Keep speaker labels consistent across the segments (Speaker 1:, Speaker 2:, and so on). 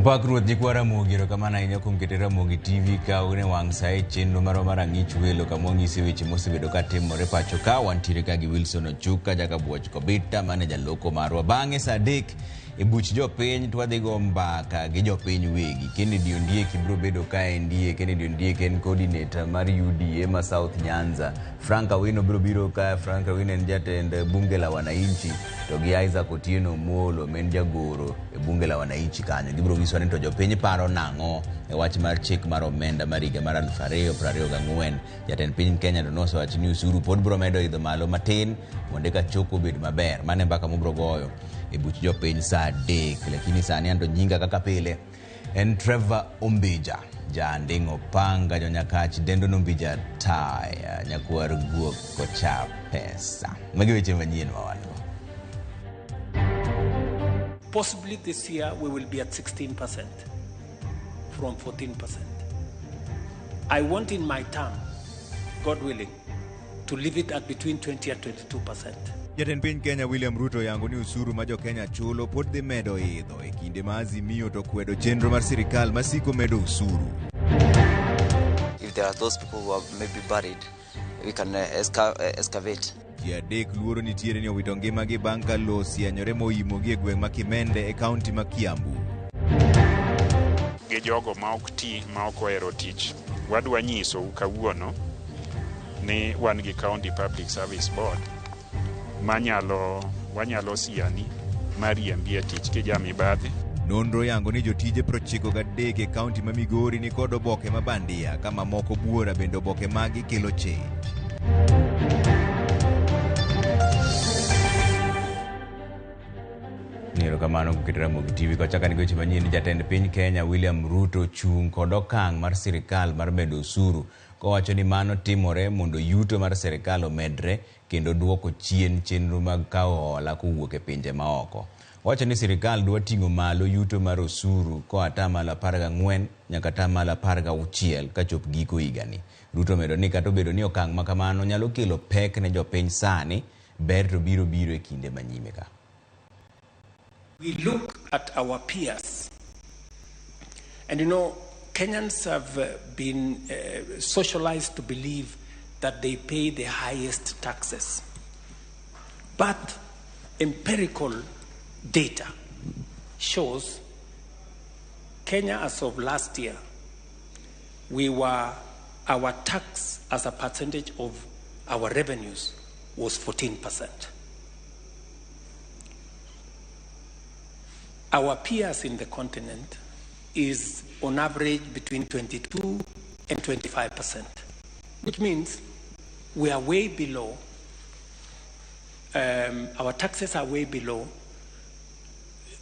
Speaker 1: Opak Ruoth nyikwa Ramogi, erokamano ahinya kuom kete Ramogi TV ka une wang' sa e chenro marwa mar ang'ich welo kama wang'ise weche mosebedo ka timore pacho ka. Wantiere ka gi Wilson Ochuka, Jakabuoch Kobita, mane jaloko marwa. Bang'e sa 3 e buch jopiny to wadhi go mbaka gi jopiny wegi. Kennedy Ondieki biro bedo kaendie. Kennedy Ondieki en coordinator mar UDA ma South Nyanza. Frank Awino biro biro ka. Frank Awino en jatend bunge la wananchi to gi Isaac Otieno Omolo ma en jagoro e bunge la wananchi kanyo. Gibiro nyisowa ni to jopiny paro nang'o e wach mar chik mar omenda mar higa mar 2024. Jatend piny Kenya to nosewacho ni osuru pod biro medo idho malo matin mondo eka choko obed maber. Mano e mbaka mobiro goyo e buch jopiny saa 3. Lakini sani anto nyinga kaka pile en Trevor Ombija, janding' opanga jonyakach dendo nombija taya nyakwar guok kocha pesa. Magi weche manyien ma wan go.
Speaker 2: Possibly this year we will be at 16% from 14%. I want in my term, God willing, to leave it at between 20 and 22%.
Speaker 3: Jatend piny Kenya William Ruto oyango ni osuru ma jo-Kenya chulo pod dhi medo idho e kinde ma Azimio to kwedo chenro mar sirikal masiko medo osuru.
Speaker 4: If there are those people who are maybe buried, we can excavate.
Speaker 3: Ji 3 luoro nitiere ni owito ngimagi bang' ka lowo osianyore moimogi e gweng' ma Kimende e kaunti ma Kiambu.
Speaker 5: Gi jogo ma ok ti, ma ok ohero tich. Wadwa nyisou kawuono ni wan gi County Public Service Board manyalo wanyalo siani mariembi e tich kijamibadhi.
Speaker 3: Nonro yango ni jotije 93 e kaunti ma Migori ni kod oboke ma bandia ka mamoko buora bende oboke magi kelo chich.
Speaker 1: Erokamano kuketo Ramogi TV kochaka ni weche manyien. Jatend piny Kenya William Ruto chung' kod okang' mar sirikal mar medo osuru kowacho ni mano timore mondo yuto mar sirikal omedre kendo duoko chien chenro mag kawo hola kowuok e pinje maoko. Owacho ni sirikal dwa ting'o malo yuto mar osuru koa 14% nyaka 16% kachop giko higani. Ruto omedo ni kata obedo ni okang' ma kamano nyalo kelo pek ne jopiny sani, ber to biro biro e kinde manyime ka.
Speaker 2: We look at our peers, and you know, Kenyans have been socialized to believe that they pay the highest taxes. But empirical data shows Kenya as of last year, our tax as a percentage of our revenues was 14%. Our peers in the continent is on average between 22 and 25%, which means we are way below, our taxes are way below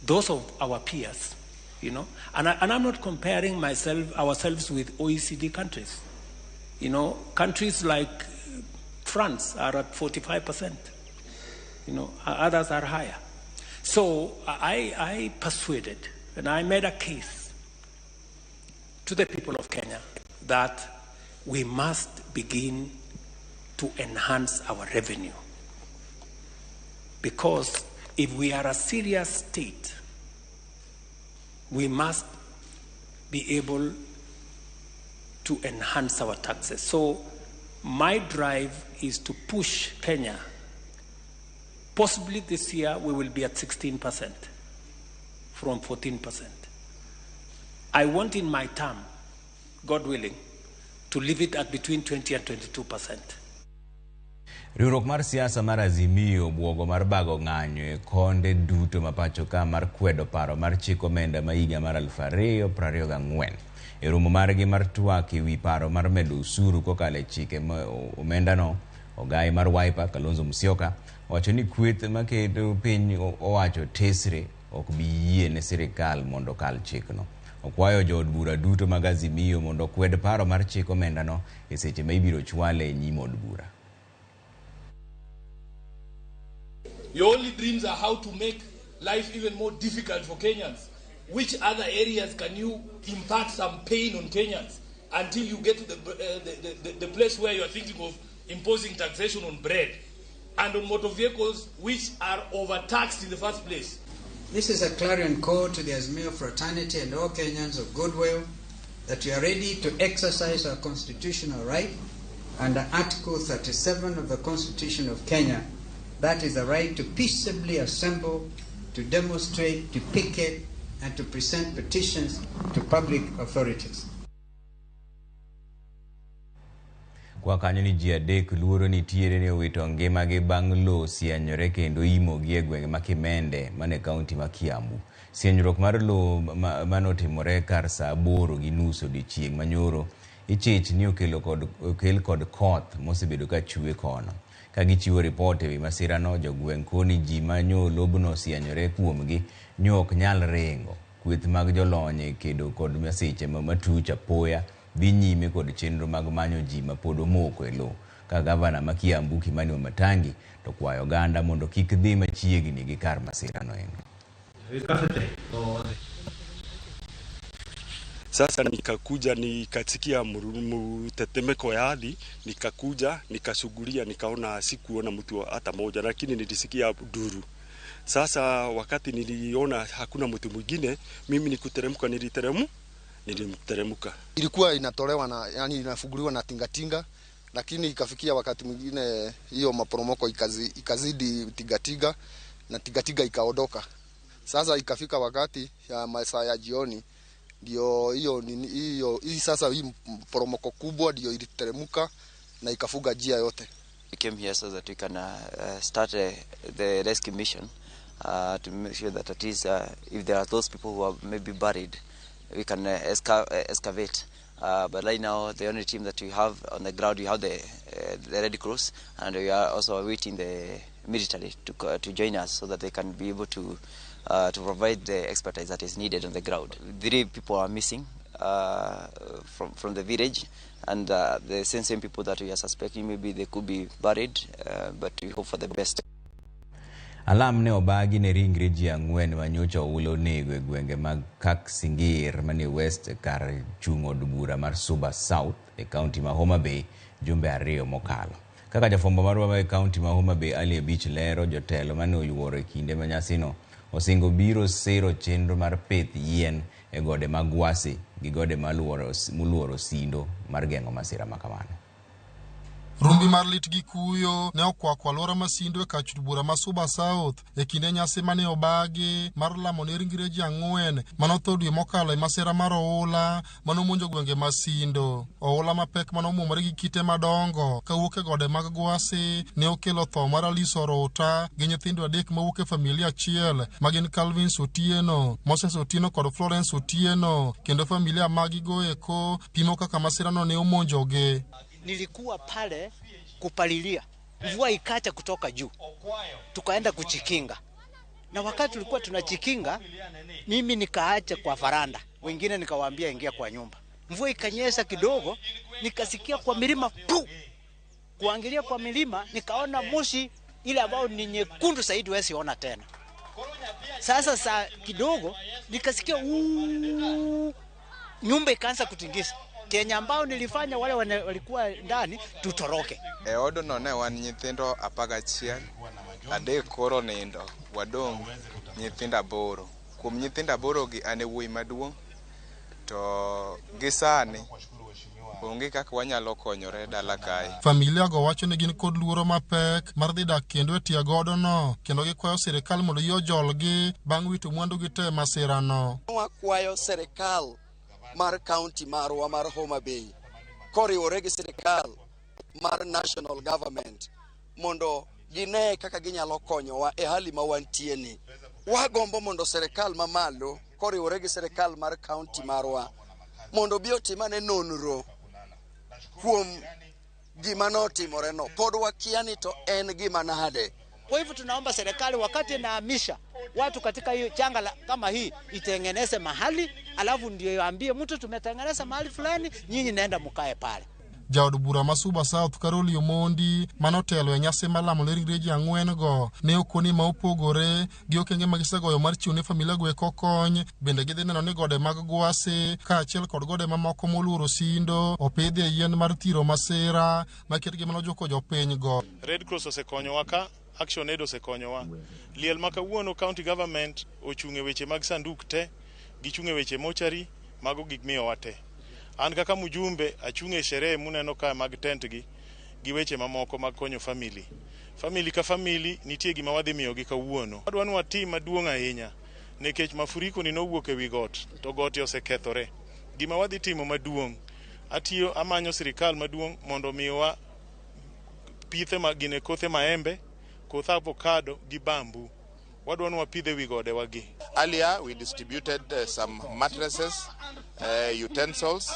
Speaker 2: those of our peers, you know. And I'm not comparing ourselves with OECD countries. You know, countries like France are at 45%, you know, others are higher. So I persuaded and I made a case to the people of Kenya that we must begin to enhance our revenue. Because if we are a serious state, we must be able to enhance our taxes. So my drive is to push Kenya. Possibly this year we will be at 16% from 14%. I want in my term, God willing, to leave it at between 20 and 22%.
Speaker 1: Riwruok mar siasa mar Azimio buogo mar bago ng'anyo e konde duto ma pacho ka mar kwedo paro mar chik omenda ma higa mar 2024. E romo margi mar twak e wi paro mar medo osuru kokalo e chike omendano, ogai mar Wiper Kalonzo Musyoka owacho ni kweth maketo piny owacho tesre ok bi yie ne sirikal mondo okal chikno. Okwayo jood bura duto mag Azimio mondo okwed paro mar chik omendano e seche ma ibiro chwale e nyim od bura.
Speaker 6: Your only dreams are how to make life even more difficult for Kenyans. Which other areas can you impart some pain on Kenyans until you get to the place where you are thinking of imposing taxation on bread and on motor vehicles which are overtaxed in the first place?
Speaker 7: This is a clarion call to the Azimio fraternity and all Kenyans of goodwill that we are ready to exercise our constitutional right under Article 37 of the Constitution of Kenya, that is the right to peaceably assemble, to demonstrate, to picket, and to present petitions to public authorities.
Speaker 1: Kwa kanyo ni ji adek luoro nitiere ni owito ngimagi bang' lowo sianyore kendo imogi e gwenge ma Kimende mane kaunti ma Kiambu. Sienyruok mar lowo manotimore kar saa 8:30 odiochieng' manyoro ichich ni okel kod koth mosebedo ka chwe kono. Ka gichiwo ripot ewi masirano, jogweng' koni ji manyo lobno sianyore kuomgi nyo ok nyal ringo. Kweth mag jolony e kedo kod masiche matuch apoya dhi nyime kod chenro mag manyo ji mapod omoko e lowo. Ka gavana ma Kiambu Kimani Wamatangi to kwayo oganda mondo kik dhi machiegni gi kar masirano endo.
Speaker 8: Sasa nikakuja nikasikia mtetemeko ya ardhi, nikakuja nikasugulia, nikaona sikuona mtu hata moja, lakini nilisikia duru. Sasa wakati niliona hakuna mtu mwingine, mimi nikuteremka, nilimteremka.
Speaker 9: Ilikuwa inatolewa na, yani inafunguliwa na tingatinga, lakini ikafikia wakati mwingine hiyo maporomoko ikazidi tingatinga na tingatinga ikaondoka. Sasa ikafika wakati ya masaa ya jioni ndio hiyo hii sasa hii poromoko kubwa ndio iliteremka na ikafuga njia yote.
Speaker 4: We came here so that we can start the rescue mission to make sure that at least if there are those people who are maybe buried, we can excavate. But right now, the only team that we have on the ground, we have the Red Cross, and we are also awaiting the military to join us so that they can be able to provide the expertise that is needed on the ground. 3 people are missing from the village, and the same people that we are suspecting, maybe they could be buried, but we hope for the best.
Speaker 1: Alam ne obagi ne ringre ji ang'wen manyocha oula onego e gwenge mag Kaksingir manie West kar chung' od bura mar Suba South e kaunti ma Homa Bay jumbe 2 mokalo. Kaka jafwambo marwa e kaunti ma Homa Bay Ali Abich lero, jotelo mane oyuoro e kinde ma nyasino osingo biro siro chenro mar pith yien e gode mag Gwasi gi gode moluoro Sindo mar geng'o masira makamano.
Speaker 10: Rumbi mar lit gi kuyo ne okwako alwora ma Sindo e kar bura ma Suba South e kinde nyasi mane obagi mar lamo ne ringre ji ang'wen manotho dwe mokalo e masira mar oula manomonjo gwenge ma Sindo. Oula mapek manomuomore gi kite madongo kawuok e gode mag Gwasi ne okelo tho mar Alice Orota gi nyithindo 3 mawuok e familia achiel ma gin Calvin Otieno, Moses Otieno kod Florence Otieno, kendo familia magigo eko pimo kaka masirano ne omonjogi.
Speaker 11: Nilikuwa pale kupalilia, mvua ikacha kutoka juu, tukaenda kuchikinga, na wakati tulikuwa tunachikinga, mimi nikaacha kwa faranda, wengine nikawaambia ingia kwa nyumba. Mvua ikanyesha kidogo, nikasikia kwa milima pu, kuangalia kwa milima nikaona moshi ile ambayo ni nyekundu zaidi, huwezi ona tena. Sasa saa kidogo nikasikia nyumba ikaanza kutingisa. Kenya ambao nilifanya wale walikuwa ndani tutoroke.
Speaker 12: E odono ne wan nyithindo 11, 3 koro nindo, wadong' nyithindo 8. Kuom nyithindo 8 gi an e wuoyi maduong', to gi sani onge kaka wanyalo konyore dala kae.
Speaker 10: Familia go wacho ni gin kod luoro mapek mar dhi dak kendo e tie godono, kendo gikwayo sirikal mondo yie ojolgi bang' wito mwandugi te masirano.
Speaker 13: Wakwayo sirikal mar county marwa mar Homa Bay koriwore gi sirikal mar national government mondo gine kaka ginyalo konyowa e hali ma wantie ni. Wagombo mondo sirikal mamalo koriwore gi sirikal mar county marwa mondo bi otimane nonro kuom gima notimoreno. Pod wakia ni to en gima nade.
Speaker 11: Kwa hivyo tunaomba serikali wakati inahamisha watu katika hiyo janga kama hii itengeneze mahali, alafu ndio iambie mtu tumetengeneza mahali fulani, nyinyi naenda mkae pale.
Speaker 10: Jaod bura ma Suba South Carol Omondi manotelo e nyasi mar lamo ne ringre ji ang'wen go ne okoni ma opogore gi okenge ma gisegoyo mar chiwo ne familia go eko kony. Bende gidhi neno ni gode mag Gwasi kaachiel kod gode mamoko moluoro Sindo opidhie yien mar thiro masira maketgi manojuko jopiny go.
Speaker 14: Red Cross osekonyowa ka Action Aid osekonyowa. Liel ma kawuono county government ochung' e weche mag sanduk te, gichung' e weche mochari, mago gik miyowa te. An kaka mjumbe achung' e sherehe muneno ka mag tent gi, gi weche mamoko mag konyo family. Family ka family nitie gima wadhi miyogi kawuono. Wadwa ni watim maduong' ahinya nikech mafuriko ni nowuok ewi got to gote osekethore. Gima wadhi timo maduong' atiyo amanyo sirikal maduong' mondo omiwa pithe ma gine kothe maembe, koth avocado gi bamboo. Wadwa ni wapidh ewi godewa gi.
Speaker 15: Earlier, we distributed some mattresses, utensils,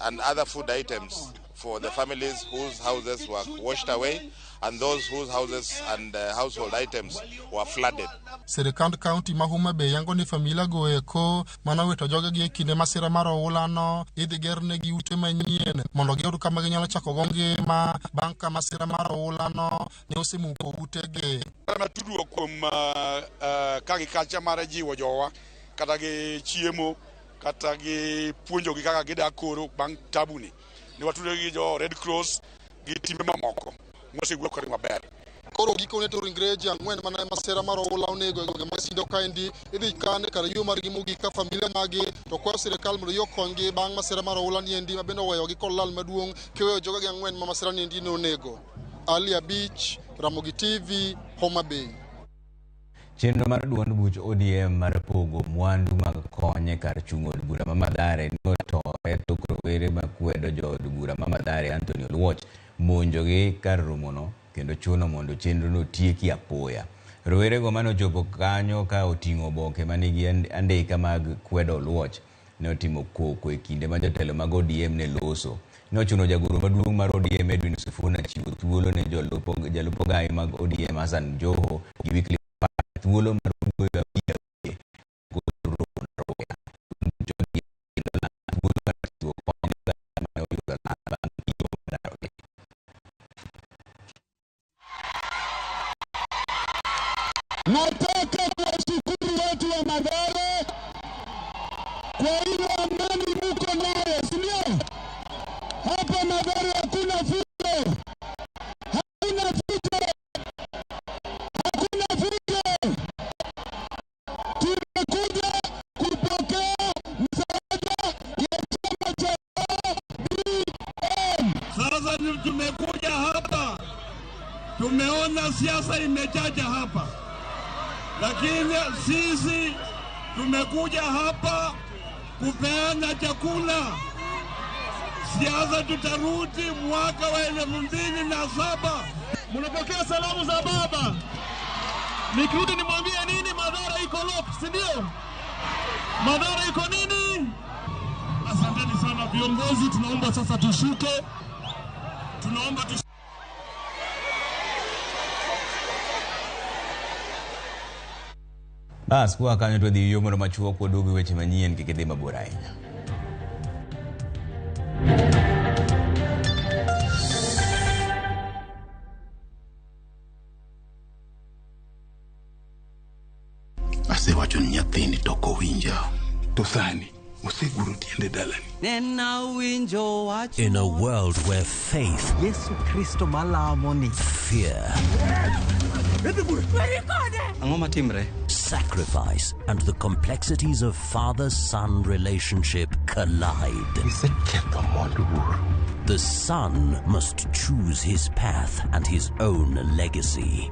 Speaker 15: and other food items for the families whose houses were washed away and those whose houses and household items were flooded.
Speaker 10: Sirikand kaunti ma Homa Bay yango ni familia go eko manowito jogegi e kinde masira mar oula no idhi gernegi ute manyien mondo giyud kama ginyalo chako go ngima bang' ka masira mar oula no ne osemuko utegi.
Speaker 16: Kata tudruok kuom ka gi kacha mar jiwo jowa kata gi chiemo kata gi puonjogi kaka gidak koro bang' tabuni. Ne watudore gi jo Red Cross gi timbe mamoko mosewuok kodgi maber.
Speaker 10: Koro gikone to ringre ji ang'wen mane masira mar oula onego e gwenge mag Sindo kaendi idhi kan kar yueyo margi mogik ka familia magi to kwayo sirikal mondo yie okonygi bang' masira mar oula niendi ma bende oweyogi kod lal maduong' kiweyo jogegi ang'wen ma masira niendi nonego. Ali Abich, Ramogi TV, Homa Bay.
Speaker 1: Chenro mar duond buch ODM mar pogo mwandu mag kony e kar chung' od bura ma Mathare ne otore tok rowere makwedo jood bura ma Mathare Anthony Oluoch monjogi kar romono kendo chuno mondo chenrono otieki apoya. Rowerego mane ochopo kanyo ka oting'o oboke manigi andika mag kwedo Oluoch ne otimo koko e kinde ma jotelo mag ODM ne loso. Ne ochuno jagoro maduong' mar ODM Edwin Sifuna chiwo thuolo ne jolup ogaye mag ODM Hassan Joho gi Wycliffe thuolo mar wuoyo awiye awiye golo romo Naroya. Thuolo mar chiwo kony ne oganda mane oyudo lal bang' iro mar
Speaker 17: Nataka kuwashukuru watu wa Mathare kwa ile amani muko nayo, si ndio? Hapa Mathare hakuna fujo, hakuna fujo, hakuna fujo. Tumekuja kupokea msaada ya chama cha ODM.
Speaker 18: Sasa tumekuja hapa, tumeona siasa imechacha hapa, lakini sisi tumekuja hapa kupeana chakula. Siasa tutarudi mwaka wa 2007.
Speaker 19: Mnapokea salamu za baba. Nikirudi nimwambie nini? Mathare iko lock, si ndio? Mathare iko nini? Asanteni sana viongozi, tunaomba sasa tushuke. Tunaomba tushuke.
Speaker 1: Bas, kwa kanyo to dhi yo mondo machuok waduog e weche manyien kik idhi mabor ahinya.
Speaker 20: Asewacho ni nyathini to ok owinja. To sani oseguro tiende dalani.
Speaker 21: In a world where faith,
Speaker 22: Yesu Kristo malamo ni
Speaker 21: fear,
Speaker 4: Ang'o matimre?
Speaker 21: sacrifice, and the complexities of father-son relationship collide. The son must choose his path and his own legacy.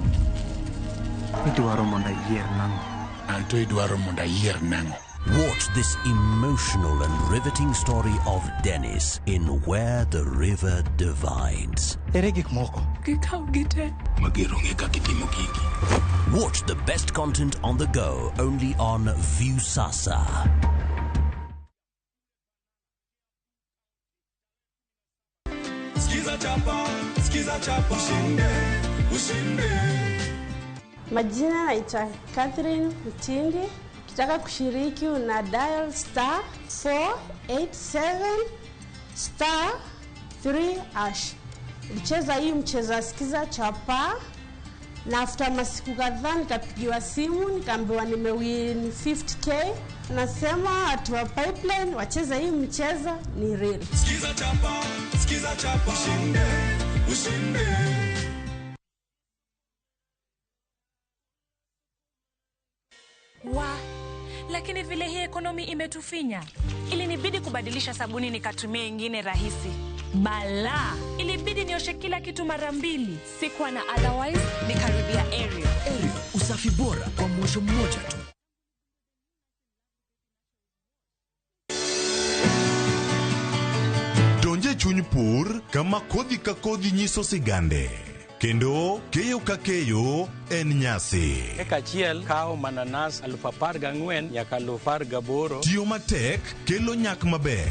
Speaker 22: Idwaro mondo ayier nang'o?
Speaker 20: Anto idwaro mondo ayier nang'o?
Speaker 21: Watch this emotional and riveting story of Dennis in Where the River Divides.
Speaker 22: Ere gik moko?
Speaker 23: Gikaw gite.
Speaker 20: Mager onge kaka itimo gigi.
Speaker 21: Watch the best content on the go only on Viusasa.
Speaker 24: Skiza chapa, skiza chapa, ushinde, ushinde.
Speaker 25: Majina naitwa Catherine Mtindi. Ukitaka kushiriki una dial star 487 star 3 hash. Ulicheza hii mchezo wa sikiza chapa, na after masiku kadhaa nikapigiwa simu nikaambiwa nimewin 50k. Nasema watu wa Pipeline wacheze hii mchezo ni real.
Speaker 24: Skiza chapa, skiza chapa, ushinde, ushinde.
Speaker 2: Wa, lakini vile hii ekonomi imetufinya, ilinibidi kubadilisha sabuni nikatumia ingine rahisi. Bala, ilibidi nioshe kila kitu mara mbili. Sikuwa na otherwise, nikarudia Ariel.
Speaker 3: Ariel, usafi bora kwa mwosho mmoja tu.
Speaker 5: Donje chuny pur kama kodhi ka kodhi nyiso sigande. Kendo keyo ka keyo en nyasi.
Speaker 6: Eka achiel kawo mananas 14,000 nyaka 18,000.
Speaker 5: Tiyo matek kelo nyak maber.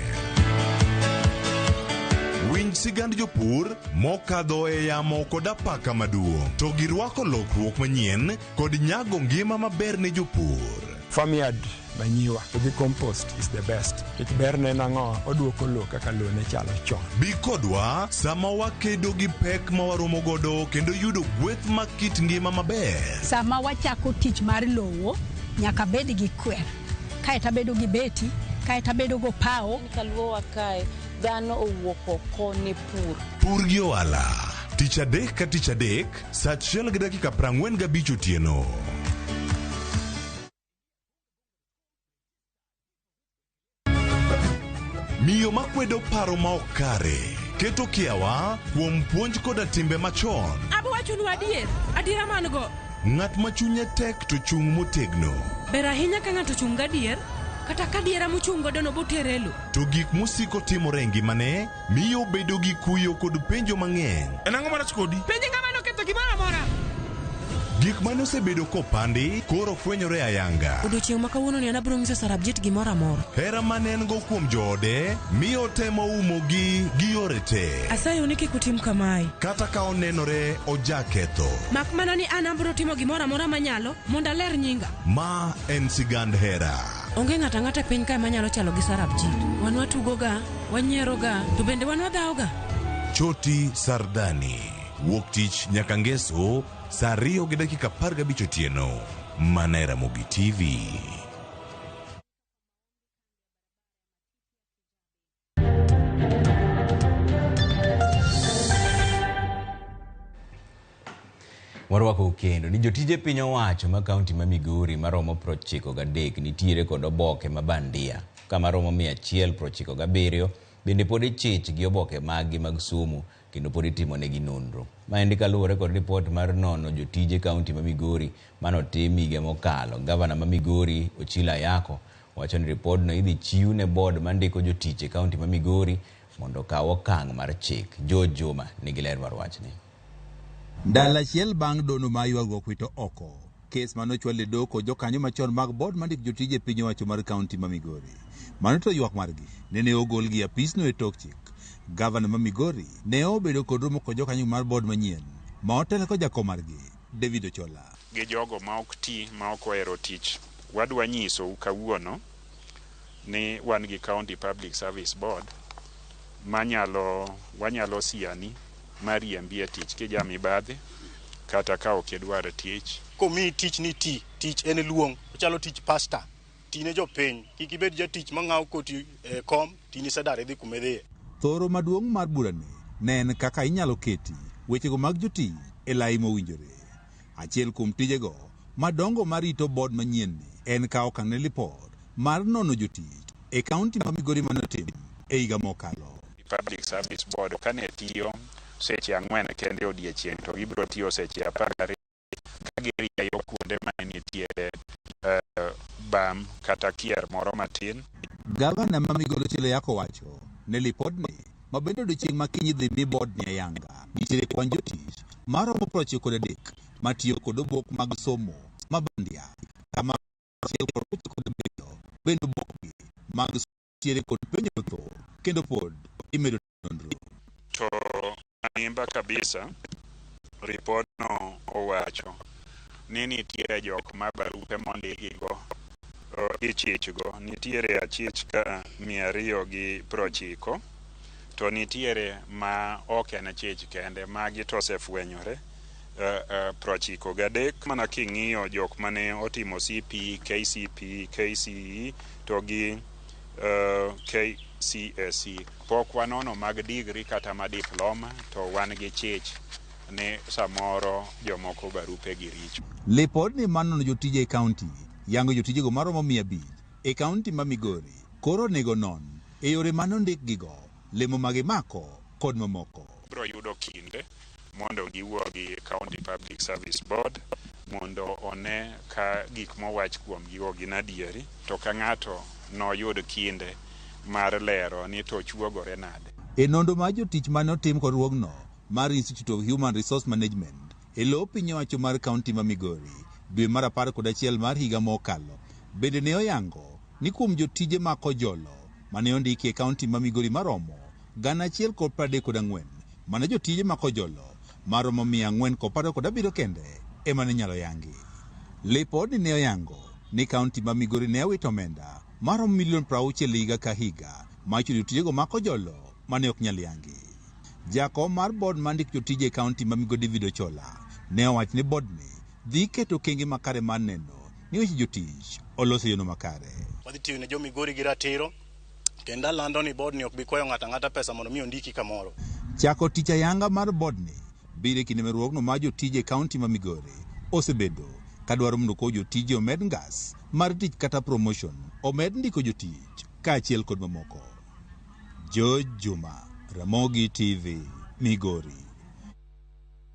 Speaker 5: Winj sigand jopur mokadho e yamo kod apaka maduong', to girwako lokruok manyien kod nyago ngima maber ne jopur.
Speaker 23: Farmyard manure gi compost is the best. Nikech berne en ang'o? Oduoko lowo kaka lowo ne chalo chon.
Speaker 5: Bi kodwa sama wakedo gi pek ma waromo godo kendo yudo gweth mag kit ngima maber.
Speaker 26: Sama wachako tich mar lowo, nyaka bed gi kwer. Kaeto abedo gi beti, kaeto abedo go pawo.
Speaker 27: Kaluowa kae, dhano owuok oko ne pur.
Speaker 5: Pur gi ohala. Tich adek ka tich adek, saa 1:45 otieno. Miyo makwedo paro ma ok kare, keto kiawa kuom puonj koda timbe machon.
Speaker 28: Abo wachonu adier, adiera man go.
Speaker 5: Ng'at ma chunye tek to chung' motegno.
Speaker 28: Ber ahinya ka ng'ato chung' gadier, kata ka adiera mochung' godo no botere e lo.
Speaker 5: To gik mosiko timore e ngimane miyo obedo gi kuyo kod penjo mang'eny.
Speaker 29: En ang'o marach kodi?
Speaker 28: Penje ng'ama noketho gimoro amora.
Speaker 5: Gik mane osebedo kopandi koro fwenyore ayanga.
Speaker 28: Odiochieng' ma kawuono ni an abiro nyiso Sarabjit gimoro amora.
Speaker 5: Hera mane en go kuom joode miyo otemo umogi gi yore te.
Speaker 28: Asayo ni kik utim kamae.
Speaker 5: Kata ka onenore ojaketho.
Speaker 28: Mak mana ni an abiro timo gimoro amora manyalo mondo aler nyinga.
Speaker 5: Ma en sigand hera.
Speaker 28: Onge ng'ato ang'ata e piny kae manyalo chalo gi Sarabjit. Wan watugoga, wanyieroga, to bende wan wadhawoga.
Speaker 5: Choti Sardani. Wuok tich nyaka ngeso saa 2:15 otieno. Mana e Ramogi TV.
Speaker 1: Warwako kendo ni jotije piny owacho ma kaunti ma Migori maromo 93 nitiere kod oboke ma bandia kama romo 197 bende pod ichich gi oboke maggi mag somo kendo pod itimonegi nonro. Maendi kaluwore kod ripot mar nono jotije kaunti ma Migori manotim higa mokalo. Gavana ma Migori Ochilo Ayako wacho ni ripodno idhi chiw ne board mandiko jotich e kaunti ma Migori mondo okaw okang' mar chik. George Juma nigi ler mar wachni.
Speaker 30: Ndalo achiel bang' dono ma ywaruok wito oko, kes manochwal e doho jokanyo machon mag board mandiko jotije e piny owacho mar kaunti ma Migori. Mano to ywak margi nene ogol gi apisno e tok chik. Gavana ma Migori ne obedo kod romo kod jokanyo mar board manyien ma otelo kod jakom margi David Ochola.
Speaker 31: Gi jogo ma ok ti, ma ok ohero tich, wadwa nyisou kawuono ni wan gi County Public Service Board manyalo wanyalo siani mariembi e tich kija mibadhi kata ka ok idwar tich.
Speaker 32: Komiyi tich ni ti, tich en luong, ochalo tich pastor. Tine jopiny, kik ibed jatich mang'awo koti e kom, tini isedar idhi kuma idhiye.
Speaker 30: Thoro maduong' mar burani ne en kaka inyalo keti wechego mag jotich e lai mowinjore. Achiel kuom tijego madongo marito board manyien ni en kawo okang' ne lipot mar nono jotich e kaunti ma Migori manotim e higa mokalo.
Speaker 31: Public Service Board kane tiyo seche 4 kende odiechieng' to gibiro tiyo seche 12 ka girieyo kuonde ma nitiere bam kata kier moro matin.
Speaker 30: Gavana ma Migori Ochilo Ayako wacho ne lipodni ma bende odiochieng' ma kiny idhi mi board ni ayanga nitiere kwan jotich maromo 93 matiyo kod obok mag somo ma bandia kama 197 bende obokgi mag nitiere kod penjo mathoth kendo pod imedo nonro.
Speaker 31: To animba kabisa ripodno owacho ni nitiere jok ma barupe mondikigo ichichgo nitiere achich ka 290 to nitiere ma ok en achich kende magi to osefwenyore 93. Mana king'iyo jok mane otimo CP, KCP, KCE to gi KCSE pok wanono mag degree kata ma diploma to wan gi chich ni samoro jomoko barupe gi richo.
Speaker 30: Lipodni mar nono jotije e kaunti yango jotijego maromo 500 e kaunti ma Migori koro onego non e yore mane ondikgigo, lemo ma gimako kod mamoko.
Speaker 31: Biro yudo kinde mondo giwuo gi County Public Service Board mondo one ka gik mowach kuomgigo gin adieri, to ka ng'ato noyud kinde mar lero ni to chuogore nade.
Speaker 30: E nonro mar jotich mane otim kod riwruogno mar Institute of Human Resource Management e lo piny owacho mar kaunti ma Migori dwe mar 11 mar higa mokalo, bende ne oyango ni kuom jotije ma kojolo mane ondiki e kaunti ma Migori maromo 1,034, mana jotije ma kojolo maromo 427 kende ema ne nyalo yangi. Lipodni ne oyango ni kaunti ma Migori ne owito omenda maromo milion 60 higa ka higa mar chulo jotijego ma kojolo mane ok nyal yangi. Jakom mar board mar ndiko jotije e kaunti ma Migori David Ochola ne owacho ni board ni dhi keto okenge makare mar neno ni weche jotich olos e yono makare.
Speaker 32: Wadhi tiyo ne jo Migori gi ratiro, kendo alando ni board ni ok bi kwayo ng'ato ang'ata pesa mondo mi ondiki kamoro.
Speaker 30: Chako tich ayanga mar board ni biro e kinde ma riwruogno mar jotije e kaunti ma Migori osebedo kadwaro mondo koro jotije omed ngas mar tich kata promotion, omed ndiko jotich kaachiel kod mamoko. George Juma, Ramogi TV, Migori.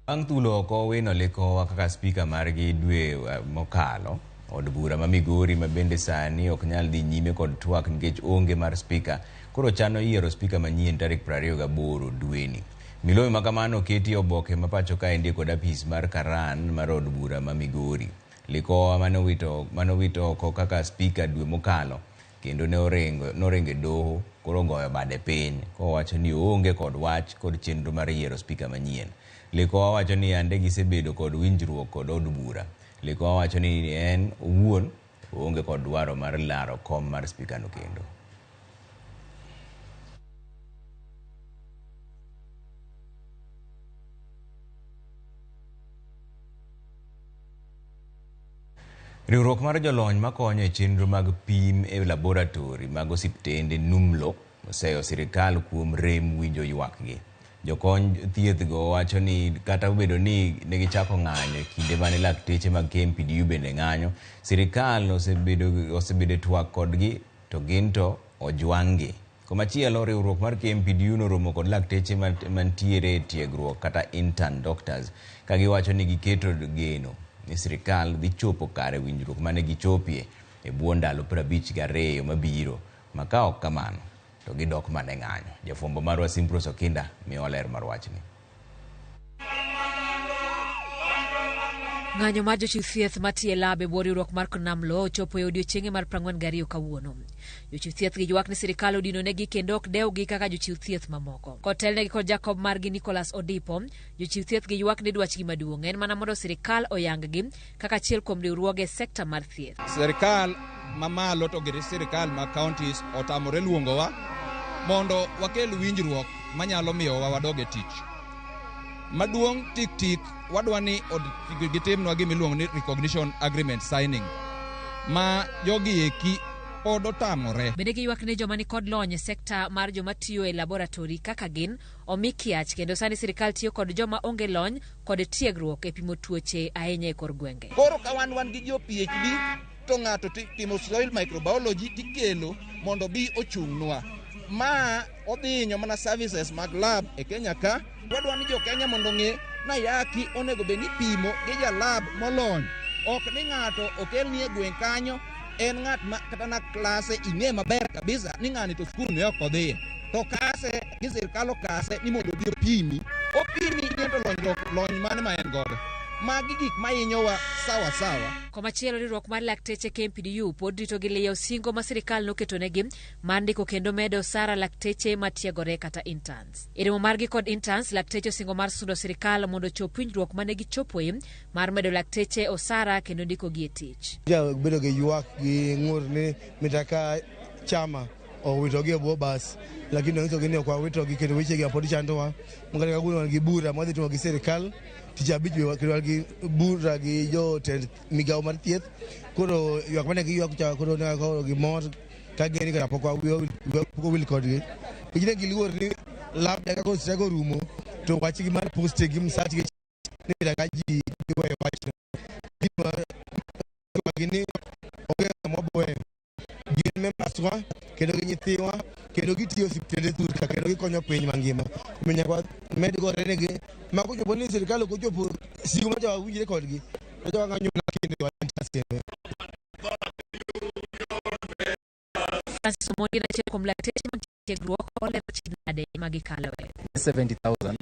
Speaker 1: Bang' thulo oko Owino Likowa kaka spika margi dwe mokalo, od bura ma Migori ma bende sani ok nyal dhi nyime kod twak nikech onge mar spika, koro chano yiero spika manyien tarik 28 dweni. Milome ma kamano oketi e oboke ma pacho kaendi kod apis mar Karan mar od bura ma Migori. Likowa mane owito oko kaka spika dwe mokalo kendo ne oringo e doho koro ogoyo bade piny kowacho ni oonge kod wach kod chenro mar yiero spika manyien. Likowa wacho ni yande gisebedo kod winjruok kod od bura. Likowa wacho ni en owuon oonge kod dwaro mar laro kom mar spika no kendo. Riwruok mar jolony makonyo e chenro mag pim e laboratori mag osiptende NUMLO oseyo sirikal kuom rem winjo ywakgi. Jokony thiethgo wacho ni kata obedo ni negichako ng'anyo e kinde mane lakteche mag KMPDU bende ng'anyo, sirikal osebedo e twak kodgi to gin to ojwang'gi. Komachielo, riwruok mar KMPDU noromo kod lakteche mantiere e tiegruok kata intern doctors ka giwacho ni giketo geno ni sirikal dhi chopo kare winjruok mane gichopie e bwo ndalo 52 mabiro, ma ka ok kamano to gidok mana e ng'anyo. Jafwambo marwa Simprose Okinda miyowa ler mar wachni.
Speaker 7: Ng'anyo mar jochiw thieth matiyo e lab e bwo riwruok mar KNAMLO ochopo e odiechienge mar 42 kawuono. Jochiw thieth gi ywak ni sirikal odinonegi kendo ok dewgi kaka jochiw thieth mamoko. Kotelnegi kod jakom margi Nicholas Odipo, jochiw thieth gi ywak ni dwachgi maduong' en mana mondo sirikal oyang-gi kaka achiel kuom riwruoge e sekta mar thieth.
Speaker 8: Sirikal mamalo to gi sirikal mag counties otamore luongowa mondo wakel winjruok manyalo miyowa wadog e tich. Maduong' tik tik wadwa ni gitimnwa gima iluongo ni recognition agreement signing ma jogi eki pod otamore.
Speaker 7: Bende giywak ni joma nikod lony e sekta mar joma tiyo e laboratori kaka gin omi kiach kendo sani sirikal tiyo kod joma onge lony kod tiegruok e pimo tuoche ahinya e kor gwenge.
Speaker 8: Koro ka wan gi jo PhD to ng'ato timo soil microbiology tikelo mondo bi ochung'nwa. Ma odhi hinyo mana services mag lab e Kenya ka. Wadwa ni jo Kenya mondo ong'e na yaki onego bed ni ipimo gi ja lab molony. Ok ni ng'ato okelni e gweng' kanyo en ng'at ma kata na klase ing'e maber kabisa ni ng'ani to skul ne ok odhiye. To kase gi sirkal okase ni mondo obi opimi. Opimi ni to lony mane ma en godo. Magi gik mahinyowa sawa sawa.
Speaker 7: Komachielo, riwruok mar lakteche KMPDU pod rito gi liyo singo ma sirikal noketonegi mar ndiko kendo medo osara lakteche matiegore kata interns. E romo margi kod interns, lakteche osingo mar sundo sirikal mondo ochop winjruok mane gichopoe mar medo lakteche osara kendo ndikogi e tich.
Speaker 9: Ja bedo gi ywak gi ng'ur ni mitaka chama owitogi e bwo bas, lakini onyisogi ni ok wawitogi kendo wechegi pod chandowa. Makata kawuono wan gi bura mwadhi timo gi sirikal tich abich be kendo wan gi bura gi jotend migawo mar thieth. Koro ywak mane giywak cha koro ne koro gi mor ka gin kata pok owil kodgi. Nikech ne giluor ni labda ka koro orumo to wachgi mar posting gi msachgi ni kata ka ji giweyo wachno. Gima ni Members wa kendo gi nyithiwa kendo gitiyo osiptende thur ka kendo gikonyo piny mangima. Omiyo nyaka wamed gore negi ma kochopo ni sirikal ok ochopo sigo ma wawinjre kodgi to wang'anyo mana kendo kendo.
Speaker 7: Francis Omondi en achiel kuom lakteche mantie tiegruok olero achiedh nade ma gikaloe.
Speaker 4: 70,000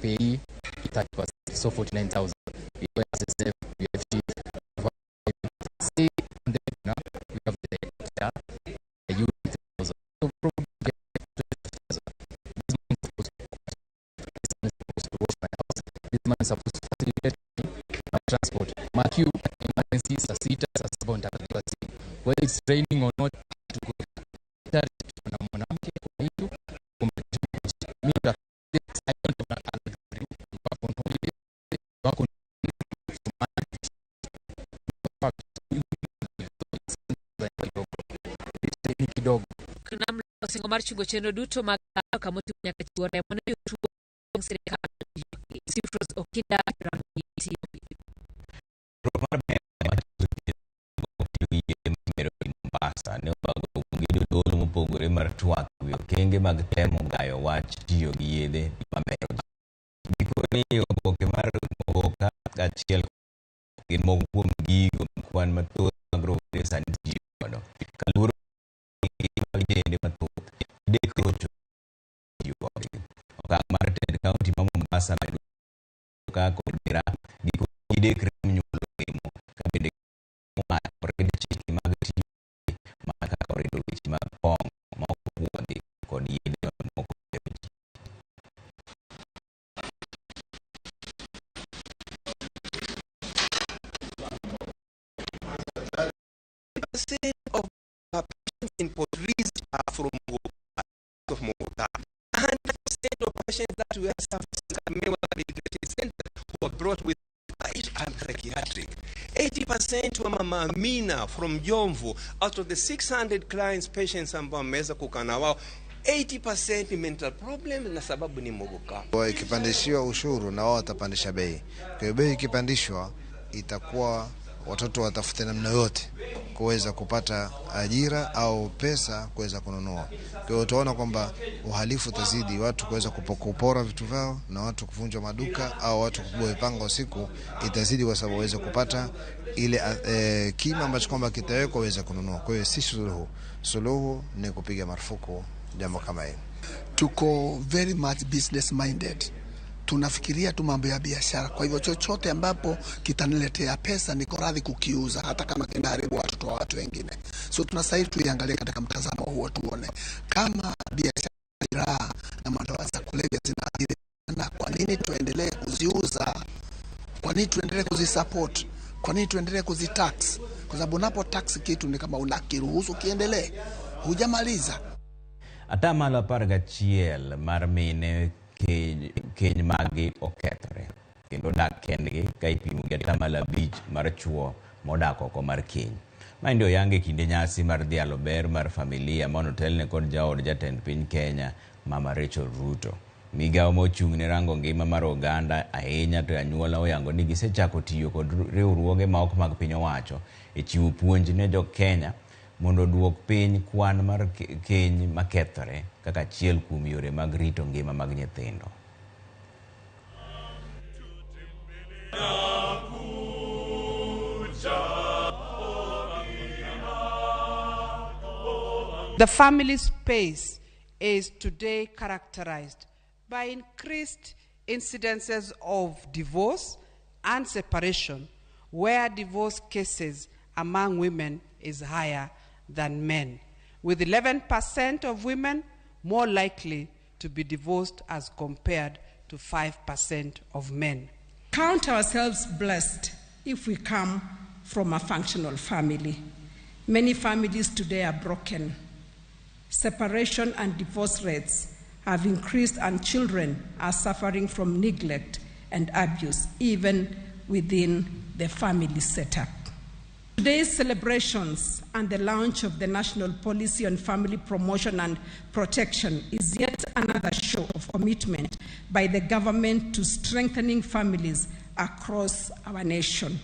Speaker 4: FAE 30%, so 49,000. We have SSF, we have SHIF, say, and then now we have the SHA, the U3,000. So probably get 20,000. This man is supposed to cook. This man is supposed to wash my house. This man is supposed to facilitate me, my transport. Mark you, emergency, saa sita, saa saba nitapigiwa simu. Whether it's raining or not, to go. Kuna mwanamke, kuna issue, mimi I don't have a luxury. Work on holiday, work on ni kidogo.
Speaker 7: Nam osingo mar chungo chenro duto mag kamoting'o nyaka chiwo remo ne jotuo mag sirikal. Sifros Okinda, Ramogi TV.
Speaker 1: Mombasa ne obago gi jodolo mopogore mar twak ewi okenge mag temo gayo wach tiyo gi yedhe mamero ji. Gikoni oboke mar Muguka kaachiel gin moko kuom gigo ma kwan mathoth mag rowere sani tiyo godo. Kaluwore gi mag jende mathoth, dek rocho tiyo kodgi. Okang' mar tend kaunti ma Mombasa medo ka kod mira giko gidekre nyuolo remo ka bende orid chike mag tiyo mana kaka orido weche mag kong'o ma ok opuodhi kod yedhe mamoko mero ji.
Speaker 10: Percent of our patients in Port Reitz are from of Muguka. 100% of patients that we are servicing at Mewa Rehabilitation Center who are brought with and psychiatric. 80% wa Mama Amina from Jomvu, out of the 600 clients patients ambao wameweza kukaa na wao, 80% ni mental problem na sababu ni Muguka.
Speaker 11: Kwa ikipandishiwa ushuru na wao watapandisha bei. Kwa hiyo bei ikipandishwa itakuwa watoto watafute namna yote kuweza kupata ajira au pesa kuweza kununua. Kwa hiyo utaona kwamba uhalifu utazidi, watu kuweza kupora vitu vyao na watu kuvunjwa maduka au watu kupigwa mipanga usiku itazidi, kwa sababu waweze kupata ile kima ambacho kwamba kitawekwa waweze kununua. Kwa hiyo si suluhu, suluhu ni kupiga marufuku jambo kama hili.
Speaker 12: Tuko very much business minded, tunafikiria tu mambo ya biashara. Kwa hivyo chochote ambapo kitaniletea pesa niko radhi kukiuza, hata kama kinaharibu watoto wa watu wengine. So tunastahili tuiangalie katika mtazamo huo, tuone kama biashara raha na madawa za kulevya zinaathiri, na kwa nini tuendelee kuziuza? Kwa nini tuendelee kuzisupport? Kwa nini tuendelee kuzitax? Kwa sababu unapo tax kitu ni kama unakiruhusu kiendelee, hujamaliza.
Speaker 1: Atamalo 11 mar mine keny maggi okethore kendo dak kendgi ka ipimo gi atamalo 5 mar chuo modak oko mar keny. Maendi oyang e kinde nyasi mar dhialo ber mar familia manotelne kod jaod jatend piny Kenya Mama Rachel Ruto. Migawo mochung' ne rango ngima mar oganda ahinya to anyuola oyango ni gisechako tiyo kod riwruoge ma ok mag piny owacho e chiwo puonj ne jo Kenya mondo oduok piny kwan mar keny makethore kaka achiel kuom yore mag rito ngima mag nyithindo.
Speaker 13: The family space is today characterized by increased incidences of divorce and separation, where divorce cases among women is higher than men, with 11% of women more likely to be divorced as compared to 5% of men.
Speaker 14: Count ourselves blessed if we come from a functional family. Many families today are broken. Separation and divorce rates have increased, and children are suffering from neglect and abuse, even within the family setup. Today's celebrations and the launch of the National Policy on Family Promotion and Protection is yet another show of commitment by the government to strengthening families across our nation.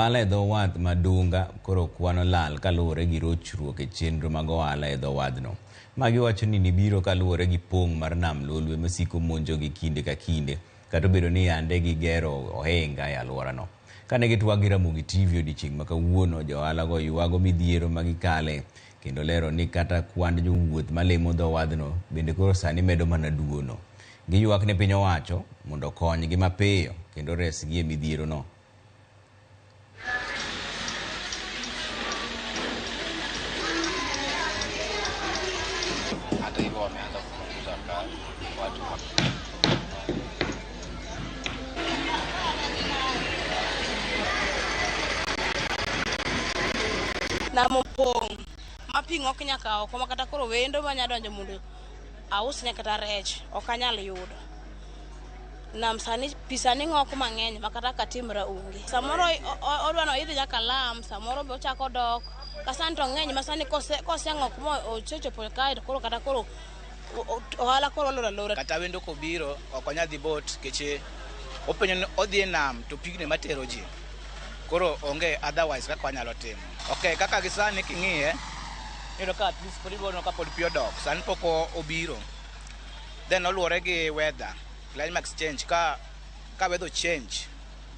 Speaker 1: Johala e dho wath ma Dunga koro kwano lal kaluwore gi rochruok e chenro mag ohala e dho wadhno. Magi wacho ni nibiro kaluwore gi pong' mar nam Lolwe masiko monjogi kinde ka kinde kata obedo ni yande gigero ohinga e alworano. Kane gitwak gi Ramogi TV odiochieng' ma kawuono, johala go ywago midhiero ma gikale kendo lero ni kata kwand jowuoth malimo dho wadhno bende koro sani medo mana duono. Giywak ne piny owacho mondo okonygi mapiyo kendo resgi e midhierono.
Speaker 2: Hata hivyo wameanza kupunguza kasi watu
Speaker 15: Nam opong' ma pi ng'ok nyaka oko ma kata koro wendo manya donjo mondo ausne kata rech ok anyal yudo. Nam sani pi sani ng'ok mang'eny ma kata katimra onge. Samoro odwa ni oidh nyaka lam, samoro be ochako dok. Ka sani to ng'eny ma sani koseng'ok mo osechopo kae to koro kata koro ohala koro olor alora.
Speaker 2: Kata wendo kobiro ok onyal dhi boat nikech openjo ni odhi e nam to pigno ema tero ji. Koro onge otherwise kaka wanyalo timo. Okay, kaka gi sani king'iye, iyudo ka at least pod ibo ka pod pi odok, sani pok obiro. Then oluwore gi weather, climate change, ka weather change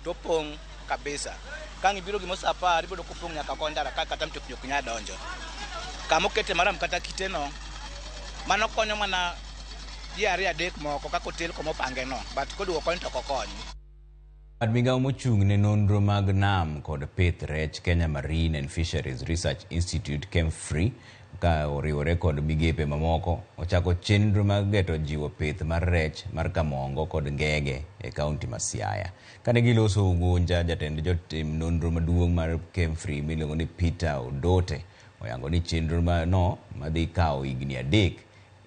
Speaker 2: to opong' kabisa. Ka ang' ibiro gimo saa 10, ibiro yudo kopong' nyaka ko ndara ka kata mtokni ok nyal donjo. Kama okete maram kata kiteno, mano konyo mana ji ariyo adek moko kaka otel kama opange no, but koduogo koni to ok okony.
Speaker 1: Bad migawo mochung' ne nonro mag nam kod pith rech Kenya Marine and Fisheries Research Institute KEMFRI ka oriwore kod migepe mamoko ochako chenro mag geto jiwo pith mar rech mar kamongo kod ngege e kaunti ma Siaya. Kane giloso Ugunja, jatend jotim nonro maduong' mar KEMFRI miluongo ni Peter Odote oyango ni chenro no madhi kawo higni 3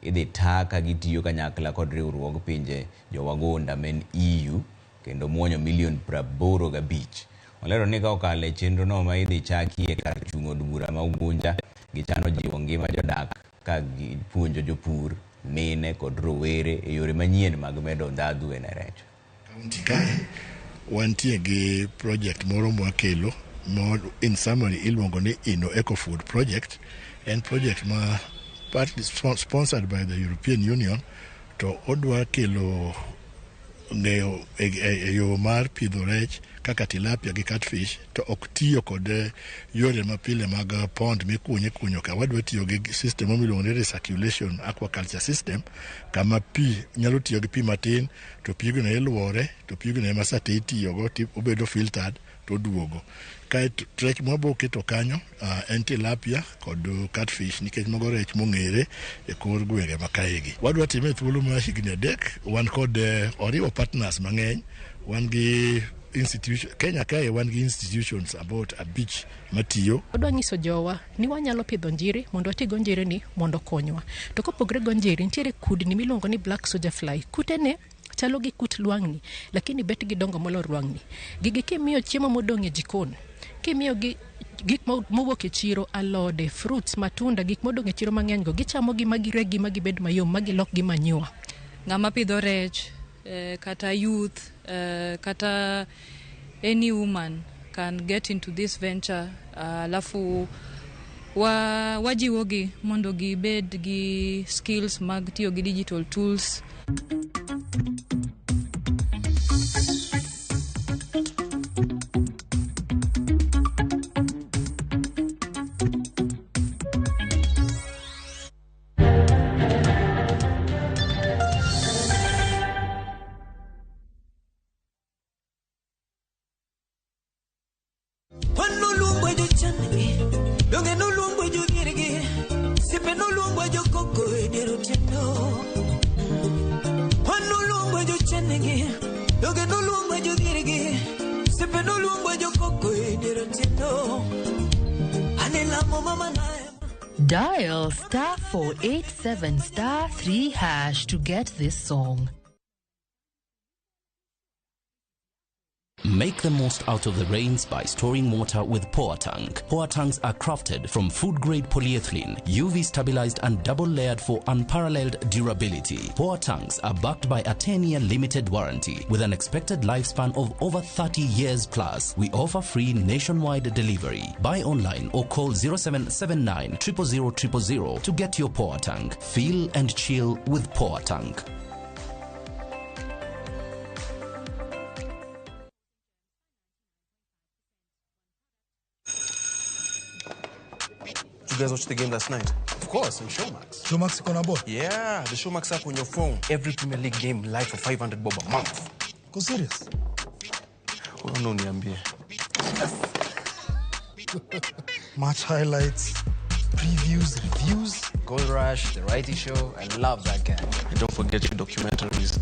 Speaker 1: idhi taa ka gitiyo kanyakla kod riwruog pinje jowagunda men EU kendo muonyo milion 85. Olero ni ka okalo e chenro no ma idhi chaki e kar chung' od bura ma Ugunja, gichano jiwo ngima jodak ka gipuonjo jopur, mine kod rowere e yore manyien mag medo ndhadhu e rech.
Speaker 16: Kaunti kae wantie gi project moro mwakelo ma in summary iluongo ni Inno Eco Food Project. En project ma partly sponsored by the European Union to odwa kelo ng'eyo e yo mar pidho rech kaka tilapia gi catfish to ok tiyo kod yore mapile mag pond mikunyo ikunyo ka. Wadwa tiyo gi system miluongo ni recirculation aquaculture system kama pi nyalo tiyo gi pi matin to pigno iluore to pigno ema sate itiyogo to obedo filtered to oduogo. Kaeto rech mwabo keto kanyo en tilapia kod catfish nikech mago rech mong'ere e kor gwenge ma kaegi. Wadwa time e thuolo mar higni 3, wan kod oriwo partners mang'eny, wan gi institution Kenya kae wan gi institutions about 5 matiyo.
Speaker 17: Wadwa nyiso jowa ni wanyalo pidho njiri mondo wati go njiri ni mondo okonywa. To kopogre go njiri, nitiere kudni miluongo ni black soldier fly. Kutene chalo gi kut lwang'ni, lakini bet gidongo moloyo lwang'ni. Gigi kimiyo chiemo modong' e jikon, kimiyo gi gik mowuok e chiro, alode, fruits, matunda, gik modong' e chiro mang'eny go, gichamo gi ma giregi ma gibed mayom, ma gilok gi manure.
Speaker 18: Ng'ama pidho rech, kata youth, kata any woman can get into this venture. Alafu wajiwogi mondo gibed gi skills mag tiyo gi digital tools.
Speaker 19: Dial *487*3# to get this song.
Speaker 3: Make the most out of the rains by storing water with Poa Tank. Poa Tanks are crafted from food-grade polyethylene, UV stabilized and double-layered for unparalleled durability. Poa Tanks are backed by a 10-year limited warranty with an expected lifespan of over 30 years plus. We offer free nationwide delivery. Buy online or call 0779 000 000 to get your Poa Tank. Feel and chill with Poa Tank.
Speaker 10: You guys watched the game last night? Of course, on Showmax.
Speaker 9: Showmax iko na ball?
Speaker 10: Yeah, the Showmax app on your phone. Every Premier League game live for 500 bob a month.
Speaker 9: Go serious?
Speaker 10: Oh, no, niambie.
Speaker 9: Yes. Match highlights, previews, reviews.
Speaker 6: Goal Rush, The Righty Show. I love that guy.
Speaker 10: And don't forget your documentaries.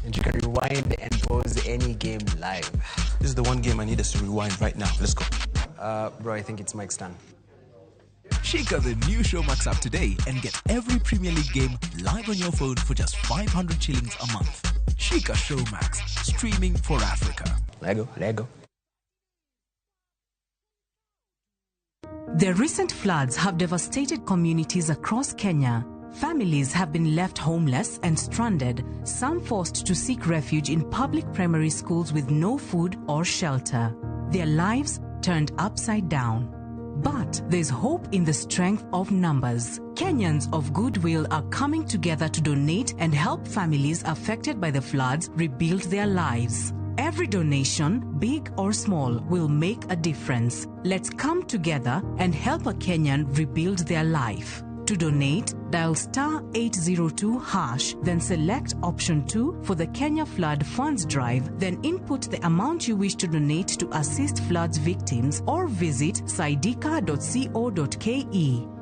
Speaker 6: And you can rewind and pause any game live.
Speaker 10: This is the one game I need us to rewind right now. Let's go.
Speaker 6: Bro, I think it's Mike's turn.
Speaker 19: Shake up the new Showmax app today and get every Premier League game live on your phone for just 500 shillings a month. Shika Showmax, streaming for Africa.
Speaker 6: Lego, Lego.
Speaker 20: The recent floods have devastated communities across Kenya. Families have been left homeless and stranded, some forced to seek refuge in public primary schools with no food or shelter. Their lives turned upside down. But there's hope in the strength of numbers. Kenyans of goodwill are coming together to donate and help families affected by the floods rebuild their lives. Every donation, big or small, will make a difference. Let's come together and help a Kenyan rebuild their life. To donate, dial star 802#, then select option 2 for the Kenya Flood Funds Drive, then input the amount you wish to donate to assist floods victims or visit saidika.co.ke.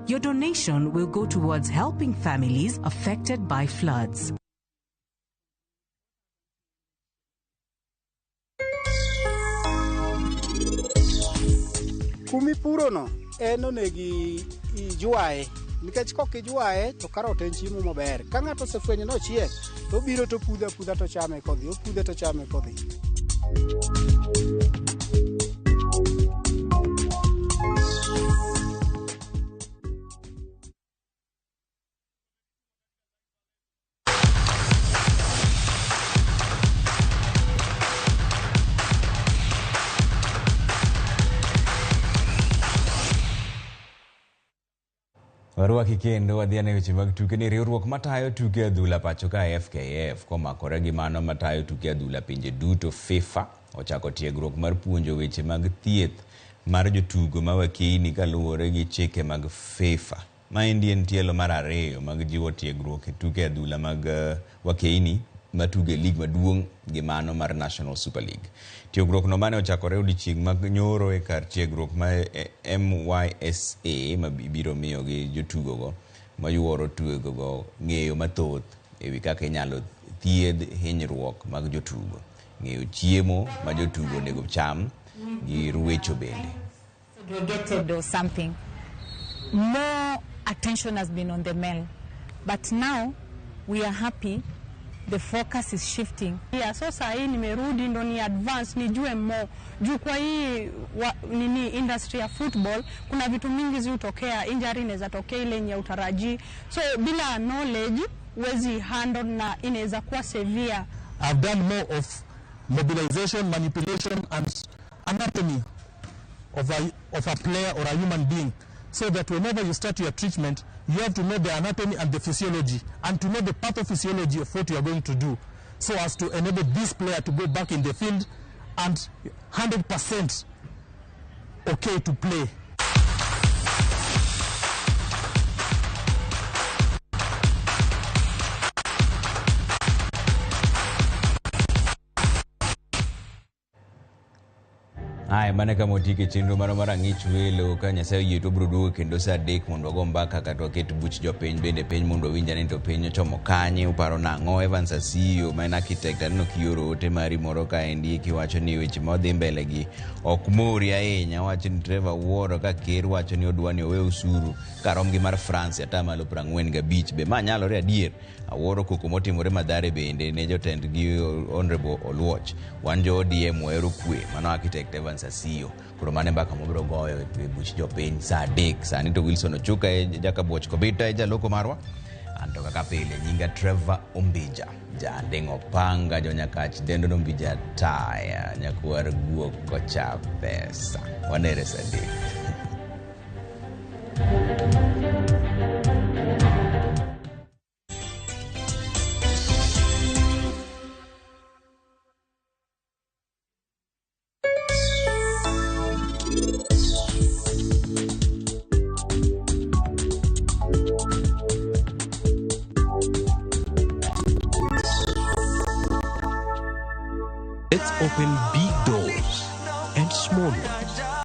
Speaker 20: Your donation will go towards helping families affected by floods.
Speaker 21: Kumipuro no en onegi ijwaye nikech kok ijwaye to karot en chiemo maber. Ka ng'ato osefwenyo ni ochiek to obiro to pudhe apudha to chame kodhi, opudhe to chame kodhi.
Speaker 1: Warwaki kendo wadhi ane weche mag tuke ni riwruok matayo tuke adhula pacho ka FKF komakore gi mano matayo tuke adhula pinje duto FIFA ochako tiegruok mar puonjo weche mag thieth mar jotugo ma wakeini kaluwore gi chike mag FIFA. Maendi en tielo mar ariyo mag jiwo tiegruok e tuke adhula mag wakeini matugo e lig maduong' gi mano mar National Super League. Tiegruok no mane ochakore odiechieng' mag nyoro e kar tiegruok ma MYSA ma biro miyo gi jotugo go mayuoro tugo go ng'eyo mathoth ewi kaka inyalo thiedh hinyruok mag jotugo, ng'eyo chiemo ma jotugo onego cham gi ruecho bende.
Speaker 22: Segregated or something. More attention has been on the male, but now we are happy. The focus is shifting.
Speaker 23: Yeah, so sahi nimerudi ndo ni advance nijue more. Juu kwa hii nini industry ya football kuna vitu mingi ziutokea, injury inaweza tokea ile yenye utaraji. So bila knowledge huwezi handle na inaweza kuwa severe.
Speaker 24: I've done more of mobilization, manipulation and anatomy of a player or a human being, so that whenever you start your treatment, you have to know the anatomy and the physiology, and to know the pathophysiology of what you are going to do, so as to enable this player to go back in the field and 100% okay to play.
Speaker 1: Haya, mano e kama otieke chenro marwa mar ang'ich welo. Ka Nyasaye oyie to wabiro duogo kendo saa 3 mondo wago mbaka kata waket buch jopiny bende piny mondo wawinj ane ni to piny ochomo kanye, uparo nang'o? Evans Asiyo ma en architect, aneno kioro ote mari moro kaendi kiwacho ni weche ma odhi mbele gi ok mori ahinya. Owacho ni Trevor wuoro ka ker wacho ni odwa ni owe osuru karom gi mar France 45%. Be ma nyalore adier? Awuoro koko motimore Mathare bende ne jotendgi Honorable Oluoch. Wan jo ODM wahero kwe. Mano architect Evans Asiyo. Koro mano e mbaka mobiro goyo e buch jopiny saa 3. Sani to Wilson Ochuka e Jakabuoch Kobita e jaloko marwa. An to kaka pile nyinga Trevor Ombija. Janding' opanga jonyakach dendo no Ombija taya nyakwar guok kocha pesa. Wanere saa 3.
Speaker 3: Let's open big doors and small ones.